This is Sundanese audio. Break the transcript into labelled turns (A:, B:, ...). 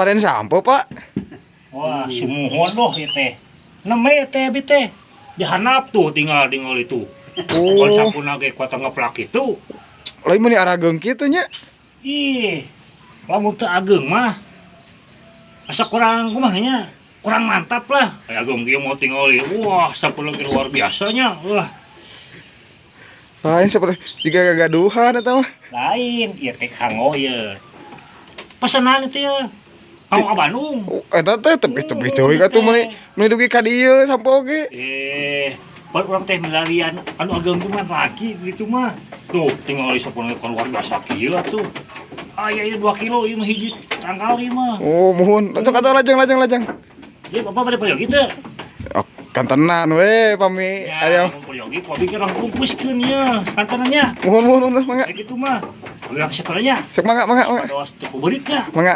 A: Panen sampo, Pak.
B: Wah, sumuhun doh ieu teh. Neme teh abi teh. Dihandap tuh tinggal tinggal itu.
A: Oh,
B: Kon sampuna ge kuat ngeplak itu.
A: Lain meuni arageung kitu nya.
B: Ih, lamun teu ageng mah asa kurang kumaha nya? Kurang mantap lah. Kayak ageng kieu mau tinggal. Wah, sampuna ge luar biasanya. Wah,
A: Lain seperti jika gagaduhan eta mah.
B: Lain ieu teh kanggo ieu. Pesanan itu ya. Kanggo ka Bandung.
A: Oh, eta teh tepi-tepi teuing atuh meuni meuni dugi ka dieu sampo oge.
B: Eh, baru urang teh milarian anu ageng mah lagi gitu mah. Tuh, tinggal di sampuna luar biasa kieu atuh. Ah, iya, iya 2 kilo ieu mah hiji tangkal ieu mah.
A: Oh, muhun. Sok atuh lajeng lajeng lajeng.
B: Ya, Bapak pada peryogi teu?
A: Oh, kantenan we pami
B: Ya,
A: aya.
B: mun peryogi ku abi urang bungkuskeun ya, kantenannya.
A: Muhun muhun muhun mangga.
B: Kayak gitu mah. Urang sakalanya.
A: Sok mangga mangga mangga.
B: Pada teu kuberit nya.
A: Mangga.